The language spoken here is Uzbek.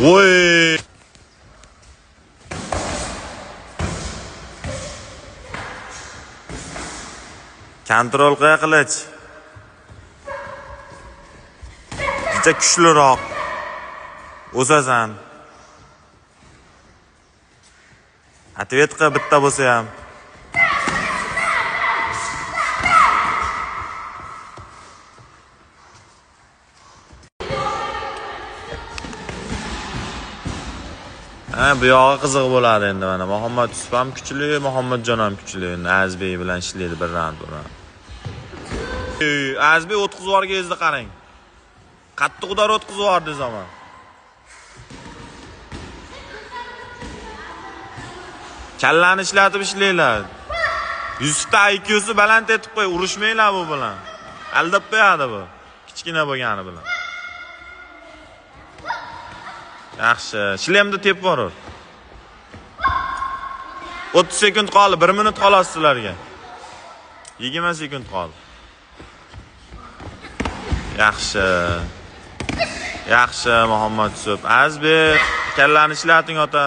Voy! Kontrol qila qilich. Juda kuchliroq o'sasan. Ответ qil bitta bo'lsa ham. Ha, bu yog'i qiziq bo'ladi endi mana. Muhammad Yusuf ham kuchli, Muhammadjon ham kuchli. Endi Azbey bilan ishlaydi bir raund bir raund. Azbey o'tkazib yuborganingizda qarang. Qattiq udar o'tkazib yubordi zamon. Kallani ishlatib ishlanglar. Yusufda IQ'si baland etib qo'y, urushmanglar bu bilan. Aldab qo'yadi bu. Kichkina bo'lgani bilan. Yaxshi, shlemni tepib borur. 30 sekund qoldi, 1 minut xolos sizlarga. 20 sekund qoldi. Yaxshi. Yaxshi, Muhammad Yusuf. Azbek, kallani ishlating ota.